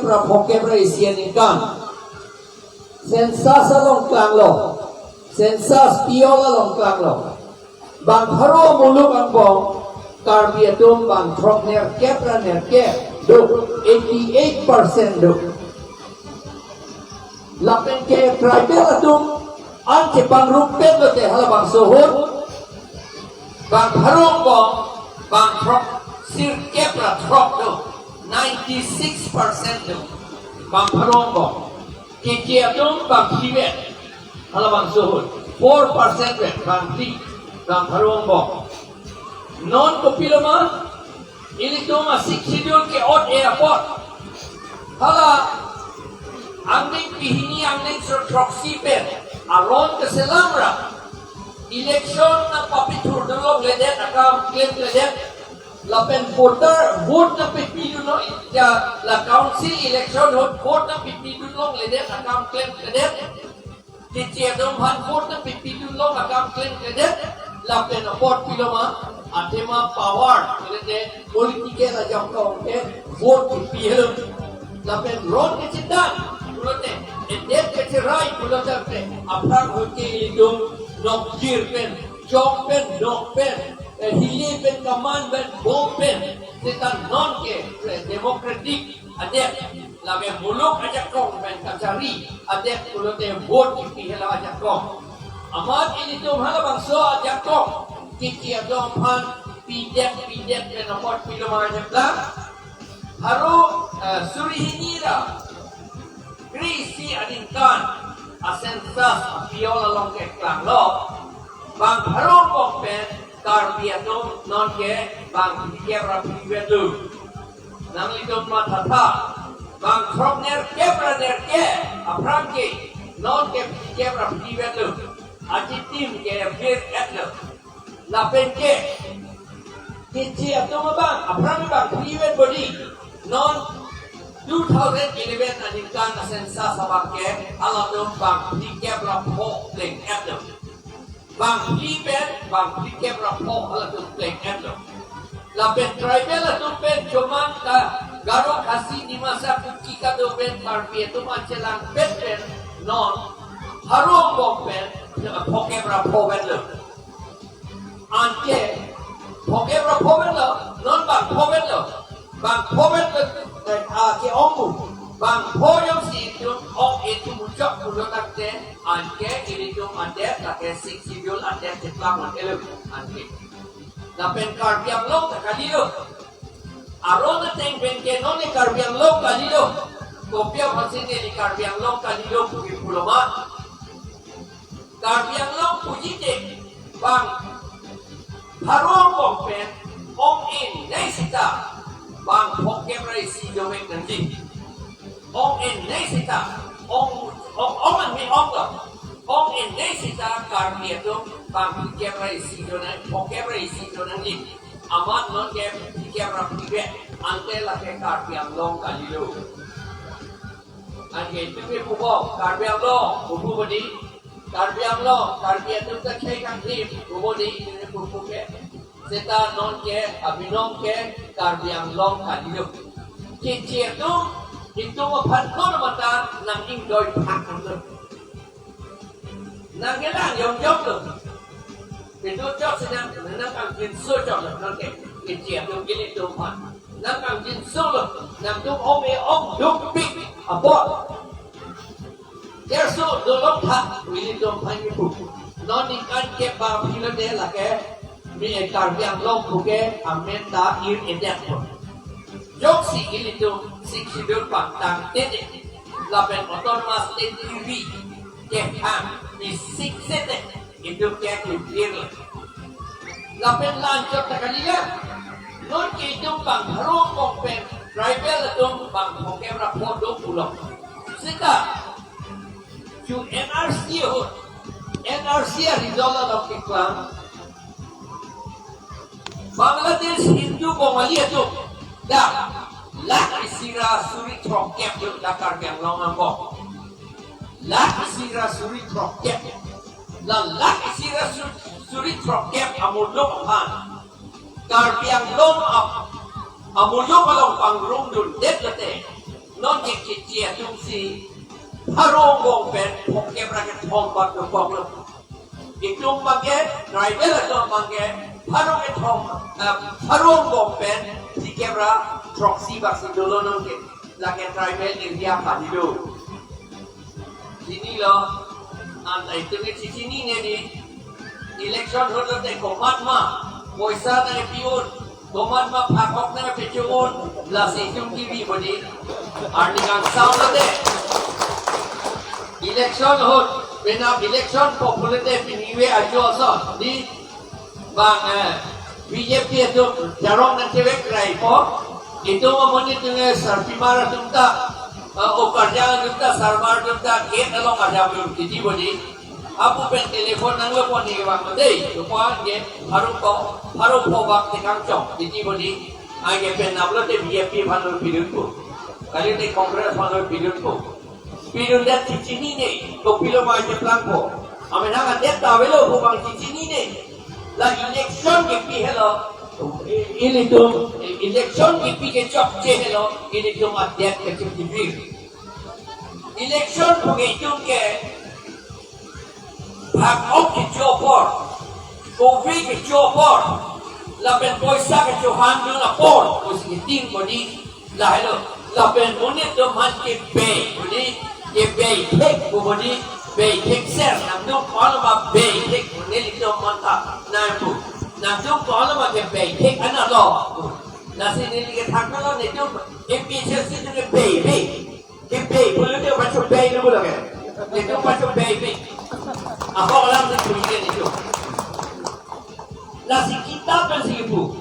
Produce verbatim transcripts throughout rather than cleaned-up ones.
Phongkep ra isi aningkan census along klanglo, census piyol along klanglo. Bang pharo muluk angbong Karbi atum bang throk nerkep ra nerkep do, eighty eight percent do. Lapen ke tribal atum an chepangrumpet lote halabangso ahut bang pharo angbong bang throk sirkep ra throk do, ninety six percent do. Bang pharo angbong Keche atum bang phli vet, halabangso ahut four percent vet bang phli, bang pharo angbong. Non kopiloma, ilitum a-Sixth Schedule ke-ot-e apot, hala angdeng pehini angdeng srothroksi pen aron keselam ra election nangpapethurdun longledet akam klemkledet. Lapen voter vote nangpepidun long, ya, la council election ahut vote nangpepidun longledet akam klemkledet. Keche atum aphan vote nangpepidun long akam klemkledet. Lapen apot piloma, athema power, pulote political ajakong ke vote kepi helo. Lapen ron kechethan pulote, edet kecherai pulote, aphrang ahut ke ilitum nokjir pen, chok pen, nok pen, eh, hile pen, kaman pen, bom pen, seta non ke, eh, democratic adet, lake muluk ajakong pen kachari adet pulote vote kepi helo ajakong. Amat ilitum halabangso ajakong Keche atum aphan pidet pidet pen apot piloma ajak lang. Pharo, eh, suri hini ra kre-isi aningkan a-census apiyol along ke klanglo. Bang pharo angbong pen Karbi atum non ke bang phlikep ra phli vet do. Nanglitum mathatha, bang throk nerkep ra nerkep aphrang ke non ke phlikep ra phli vet do. Achitim ke vir-et lo. Lapen ke Keche atum abang, aphrang bang phli vet bodi. Non two thousand eleven aningkan a-census abang ke halatum bang phlikep ra pho pleng-et lo. Bang phli pen bang phlikep ra pho halatum pleng-et lo. Lapen tribal atum pen chomang ta Garo, Khasi, Dimasa, Kuki kado pen Karbi atum an chelangpet pen non pharo angbong pen phokep ra pho vet lo. Anke phokep ra pho vet lo, non bang pho vet lo, bang pho vet lo, eh, ah, ke-ong mu, bang pho jongsi itum ong-e thu muchot pulo tangte, anke ilitum adet lake Sixth Schedule adet cheplang man elo, anke. Lapen Karbi Anglong ta kalilo. Aron ateng pen ke non ke Karbi Anglong kalilo. Kopi aphansi neli Karbi Anglong kalilo puke puloma. Karbi Anglong puji te bang pharo angbong pen ong-e nei seta bang phokep ra isi dovek nangji. Ong-e nei seta, ong, ong, ong an me ong lo. Ong-e nei seta Karbi atum bang phlikep ra isi do nang, phokep ra isi do nangji. Amat non ke phlikep ra phli vet, ante lake Karbi Anglong kalilo. Anke itum ke pupo, Karbi Anglong, pupo bodi. Karbi Anglong, Karbi atum ta khei kangthim, pupo di, itum ke pupo ke. Seta non ke, abinong ke, Karbi Anglong kalilo. Keche atum, itum aphan non mata nang-ingdoi phak nang lo. Nang kelang yong yong lo. Itum chok si nang, nang kangjinso chok lo, non ke. Keche atum ilitum aphan nang kangjinso lo, nangtum ong-e ong dukpik apot. Kerso dolok tha, ilitum aphan kipu. Non ningkan kep bang phli lote lake, mi Karbi Anglong puke amen ta ir-edet po. Jongsi ilitum Sixth Schedule pangtang tete, lapen Autonomous State kiri kehang isik sete, itum ke kepir lo. Lapen la-anchot ta kali ya. Non ke itum bang pharo angbong pen tribal atum bang phokep ra pho do pulo. Seta chu N R C ahut, N R C a-result along keklang, Bangladesh Hindu Bongali atum dak lakh isi ra suri throkkep do dak Karbi Anglong angbong. Lakh isi ra suri throkkep. La lakh isi ra su-, suri throkkep amuluk aphan Karbi Anglong ap-, amuluk along pangrumdundet lote, non Keche atum si pharo angbong pen phongkep ra kethom bak dokoklo. Itum abangke, tribal atum abangke, pharo kethom, eh, pharo angbong pen phlikep ra throksi bak si dolo nonke, lake tribal area padi do. Chinilo, anta itum ke chichinine di, election ahut lote komat ma poisa nangpi-un, komat ma phak-ok nangpecho-un, lasi itum kibi bodi, arni kangsam lote. Election ahut, penap election popular te pinive ajo ason di, bang, eh, B J P atum jarong nangchevek kraipo. Itum amonit atum, eh, sarpimar atum ta, eh, okarjang atum ta, sarmar atum ta, gate along arjap atum titi bodi. Apu pen telephone nanglo pon ni bang dei, to pon ke, pharo ko, pharo pho bak te kangchong titi bodi. Anke penap lote B J P aphan lo pidunpo. Kalite Congress aphan lo pidunpo. Pidun det chichinine, kopilo ma cheplangpo. Amethang adet ta avelo pu bang chichinine. La election kepi helo. Ilitum, election kepi kechokche helo, ilitum adet kechokche vir. Election pu ke itum ke phak-ok kecho apor, kove kecho apor, lapen poisa kechohandun apor, pusi keting bodi, lahelo, lapen monit atum aphan kebei bodi, kebei thek pu bodi, bei thekser, nangtum ko-an ma bei thek, monit atum aphan ta, nangpu, nangtum ko-an ma kebei thek analo, lasi neli kethaknelo, netum A P H L C atum kebei, bei. Kebei pulote pachobei lo pulo ke. Netum pachobei pi. Ahok alam si puji ke netum. Lasi kitab pen si pu.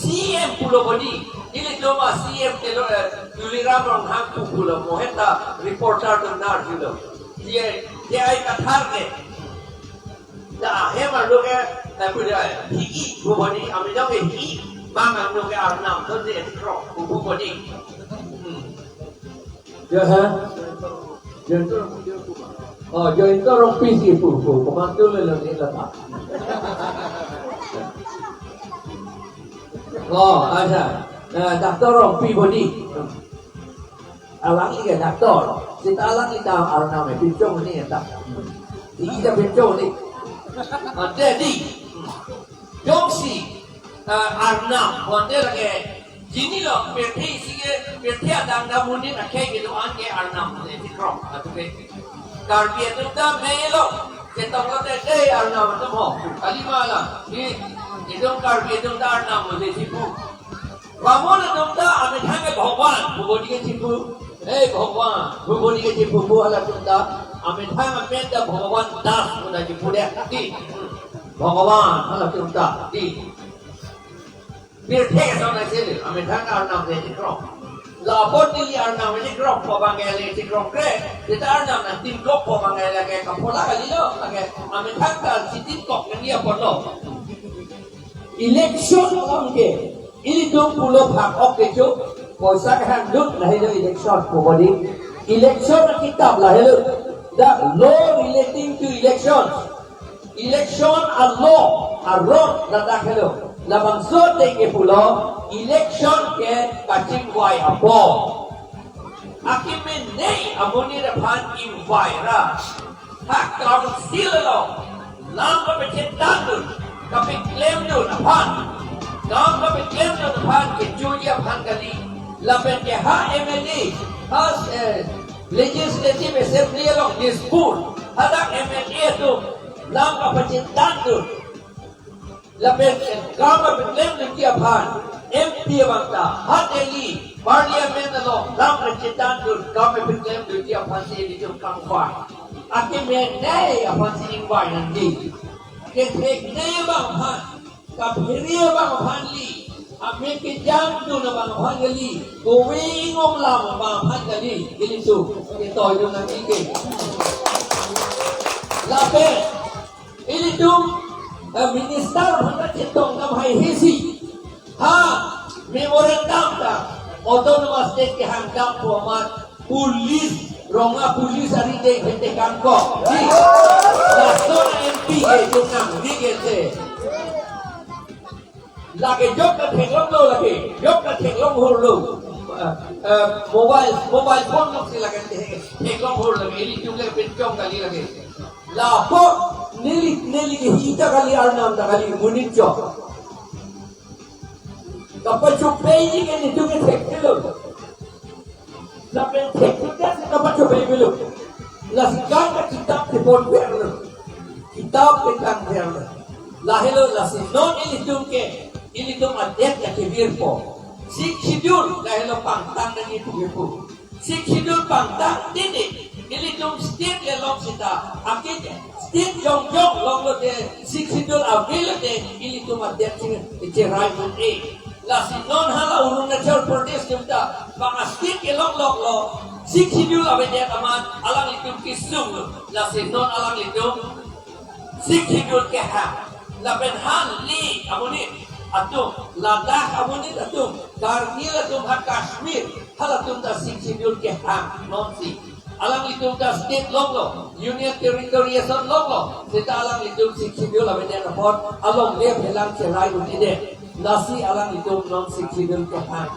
C M pulo bodi. Ilitum a-C M telo, eh, Tuliram Ronghang pu pulo. Mohen ta reporter atum nar pulo. Dia, dia ai kathar ke. Da ahem arlo ke, eh, pu dia, hi-i pu bodi, amidong ke hi-i, bang arlo ke arnam, to de krok, pu pu bodi. Hmm. Ya, ha? Jayanta, oh, Jayanta Rongpi si pu, pu, komantu le lo ni lama. Oh, acha. Eh, Doctor Rongpi bodi. Alangli ke doctor. Seta alangli ta arnam e, pinchong ni ta. Ini ta pinchong ni. Ah, jadi. Jongsi, ah, arnam, bonte lake, chinilo, pirthe isi ke, pirthe adang dam amonit akhei kedo-an ke arnam, le, tikrok, atu ke. Karbi atum ta melo, chetong lote, eh, arnam atum ho, kalima la, ni, itum Karbi atum ta arnam, le, chipu. Bamon atum ta amethang ke Bhagwan, pu bodi ke chipu. Eh, Bhagwan, pu bodi ke chipu, pu halatum ta, amethang amen ta Bhagwan Das, pu ta chipu de, di. Bhagwan, halatum ta, di. Pirthe ason asele, amethang arnam le chikrok. Labot neli arnam le chikrok, pu abang le chikrok kre, seta arnam nangtinkok pu abang le ke kaphola kalilo, lake amethang ta chitinkok nangji apotlo. Election along ke, ilitum pulo phak-ok kecho, poisa kehandun, lahelo election pu bodi. Election akitab lahelo, the law relating to election. Election a-law, arong ladak helo. Labangso ateng ke pulo, election ke kachingvai apor. Akemene amonit aphan ingvai ra, ha council along lam kapachetandun, kapeklemdun aphan, lam kapeklemdun aphan kechoji aphan kali, lapen ke ha M L A, ha, eh, Legislative Assembly along Dispur, hadak M L A atum lam kapachetandun, lapen ke kam kapeklemdunji aphan, M P abang ta, ha Delhi Parliament along lam kachetandun, kam kapeklemdunji aphan si ilitum kangvai. Akemene aphan si ingvai nangji. Kethekne abang aphan, kaphere abang aphan li, amek kejamdun abang aphan kali, kove ingom lam abang aphan kali, ilitum ketoidun nangji ke. Lapen, ilitum, eh, minister aphan ta chetong dam hai hesi. Ha, memorandum ta, Autonomous State kehang dam pu amat, police, rong a-police ari de hete kangkok. Di, lason M P ke jong nang, di ke se. Lake jok katheklonglo lake, jok katheklong hurlo. Eh, mobile, mobile phone alongsi lake te, theklong hor lake, ilitum le pen chong kali lake. Lapu neli, neli ke hita kali, arnam ta kali, monit chong. Kapachobei ke nelitum ke thekthelo. Lapen thekthelo si kapachobei avelo. Lasi kan ka kitap ke pon verlo. Kitap ke kan verlo. Lahelo lasi non ilitum ke, ilitum adet ke virpo. Sixth Schedule lahelo pangtang nangji pu kepu. Sixth Schedule pangtang titi, ilitum state le long sita, akhir state jongjong longlote, Sixth Schedule avelote, ilitum adet ching cherai un-e. Lasi non hala Arunachal Pradesh atum ta, bang a-state kelong longlo, Sixth Schedule avedet amat, alanglitum kesung. Lasi non alanglitum Sixth Schedule kehang. Lapen ha Leh amonit atum, Ladakh amonit atum, Kargil atum, ha Kashmir, halatum ta Sixth Schedule kehang nonsi. Alanglitum ta state longlo, Union Territory ason longlo, seta alanglitum Sixth Schedule avedet apot, alongle phelang cherai un-edet. Lasi alanglitum non Sixth Schedule kehang.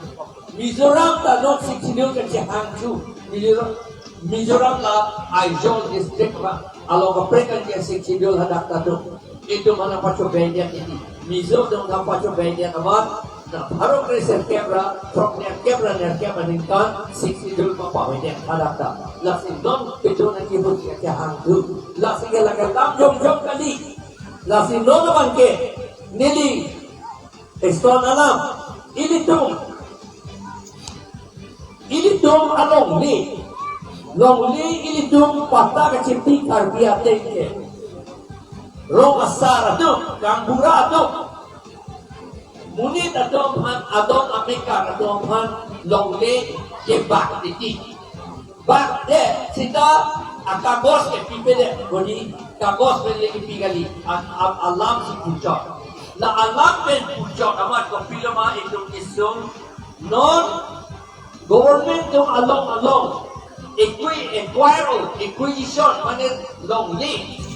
Mizoram ta non Sixth Schedule kechehang chu. Mizoram, Mizoram la Aizawl district ma, along kaprek an ke Sixth Schedule hadak ta do. Itum mana pachobei det titi. Mizo atum ta pachobei det amat, na pharo kre-sirkep ra, throk nerkep ra nerkep aningkan, Sixth Schedule ma pavedet hadak ta. Lasi non pidun nangji ahut kehang thu. Lasi ke lake lam jongjong kali. Lasi non abang ke, neli Iston alam, ilitum, ilitum alongle, longle ilitum patta kachepi Karbi ateng ke. Rong asar atum, gaonbura atum, monit atum aphan, adon amekar atum aphan longle kebak titi. Bak det seta akagos ke pipedet, bodi kagos pen le kipi kali, a, a, alam si puchot. La alam pen puchot amat kopiloma itum kesung non government atum along along acqui-, acquire, acquisition, mane longle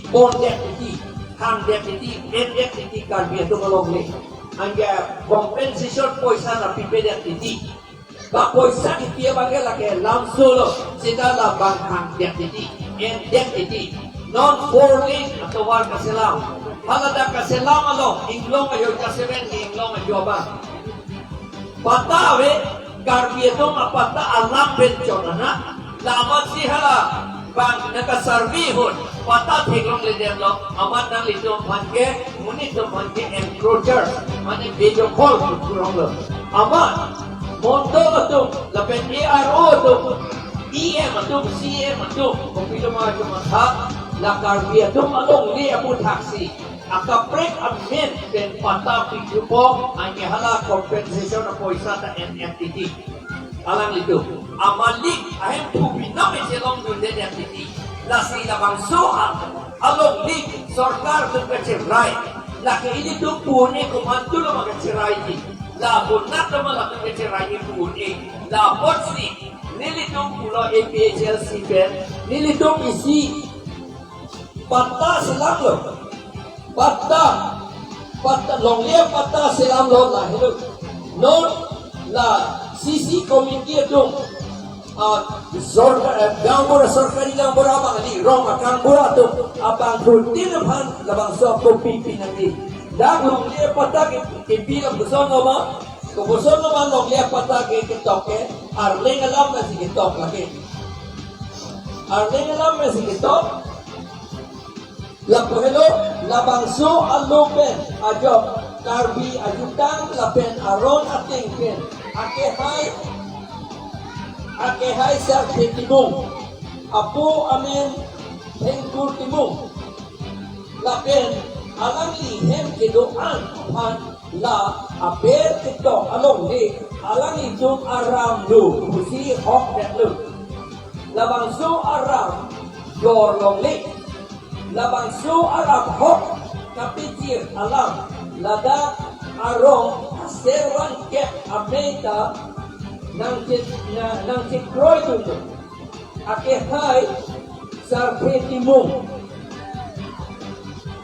pondet titi, hangdet titi, endet titi Karbi atum alongle. Anke compensation poisa ta pipedet titi. Ba poisa kipi abang ke lake lamso lo, seta labang hangdet titi, endet titi. Non four lane atovar kaselam. Haladak kaselam along, inglong ajo jaseven ke inglong ajo abang. Patta ave, Karbi atum apatta alam pen chot ana, la amatsi hala bang nangka-survey ahut, patta theklongledetlo, amat nanglitum aphan ke, monit atum aphan ke encroacher, mane bedokhol pu kurong lo. Amat mondol atum, lapen A R O atum, E M atum, C M atum, kopiloma atum matha, la Karbi atum alongle aputhaksi akaprek amen pen patta pithupo, anke hala compensation apoisa ta endet titi. Alanglitum amalik ahem thu binong echelongdunde det titi. Lasi labangso a, alongle sorkar atum kacherai. Lake ilitum pu un-e, komantu lo ma kacherai ji. La bonat lo ma latum kacherai ji pu un-e. La apotsi nelitum pulo A P H L C pen, nelitum isi patta selamlo. Patta, patta, longle patta selamlo, lahelo. Non la C C committee atum, ah, sorkar, eh, gaonbura, sorkari gaonbura abang kali, rong agaonbura atum abangphutin aphan labangso copy pi nangji. Dak longle patta ke, kepi lapuson lo ma, kopuson lo ma longle patta ke ketok ke, Arleng alam nangsi ketok lake. Arleng alam nangsi ketok. Lapu helo, labangso alo pen ajok Karbi ajutang lapen aron ateng pen akehai, akehai Sarthe Timung, apo amen Thengkur Timung, lapen alangli hem kedo-an aphan la aber ketok alongle alanglitum aram lo pusi hokdetlo. Labangso aram dor longle. Labangso aram hok kapijir alam ladak arong aser vangkep amei ta nangche-, na-, nangchekroidunlo. Akehai Sarthe Timung.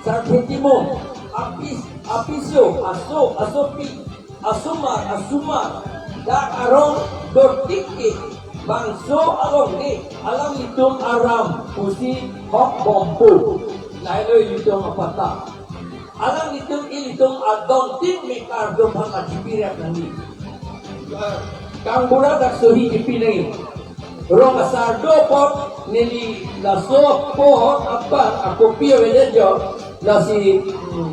Sarthe Timung. Apis-, apiso, aso, asopi, asomar, asomar. Dak arong Dotik ke bangso along ke alanglitum aram pusi hok bompo. Lailo ilitum apatta. Alanglitum ilitum adon tin mekar atum aphan la chipirep nangji. Kangbura dak sohi chipi nangji. Rong asar do apot neli laso apot aphan akopi avedet jo, lasi, hmm,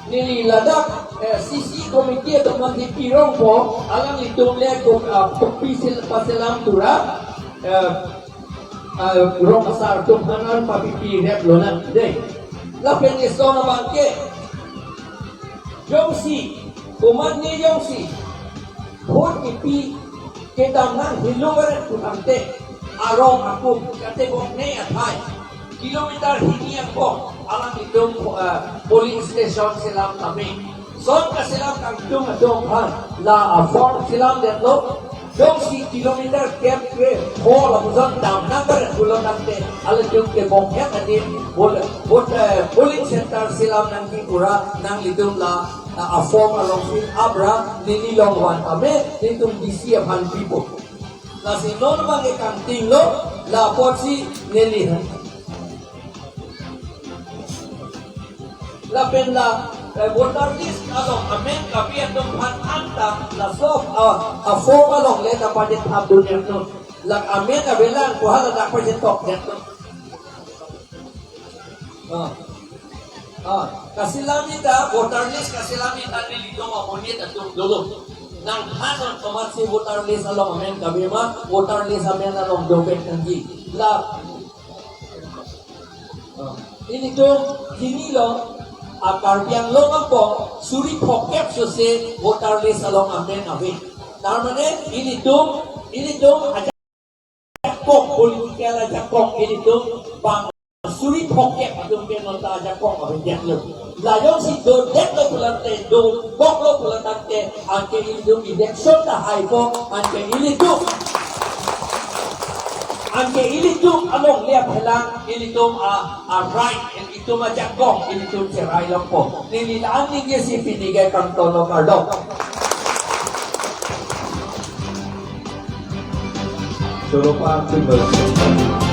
neli ladak, eh, C C committee atum aphan chipirongpo, alanglitum le ko, ah, kopi sil paselam tura, eh, ah, rong asar atum aphan an papipirep lonang dei. Lapen eson abang ke, jongsi, komatne jongsi, vote kipi kedam nang helo varet pu tangte, arong akum katebok ne athai kilometer hini angbong alanglitum, eh, polling station selam tame. Son kaselam kangtung atum aphan la aform selamdetlo. Jongsi kilometer kep kre pho lapuson dam nang varet pulo tangte, alanglitum ke bonghet adim vote, vote, eh, polling center selam nangji pura nanglitum la, ah, aform along fill up ra neli longvan tame nelitum D C aphan pipo. Lasi non abang ke kangtinglo, la apotsi neli ha. Lapen la, eh, voter list along amen kapi atum aphan anta laso, ah, aform along le ta padet thap dun ya no. La amen avelang ko hala ta padet tok ya no. Ah. Ah, kaselam ni ta voter list kaselam ni ta nelitum amonit atum dolo. Nangphan non komatsi voter list along amen kapi ma, voter list amen along dovek nangji. La Ah, ilitum chinilo, a Karbi Anglong angbong suri phokep sose voter list along amen ave. Tar mane ilitum, ilitum ajakong, political ajakong ilitum bang suri phokep atum ke non ta ajakong avedetlo. La jongsi dodetlo pulote, doboklo pulo tangte, anke ilitum election ta haipo, anke ilitum, anke ilitum along le aphelang, ilitum a, a right, ilitum ajakong, ilitum cherai longpo. Neli la-an ningje si pini ke kangtonlo, kardom. Solo party version.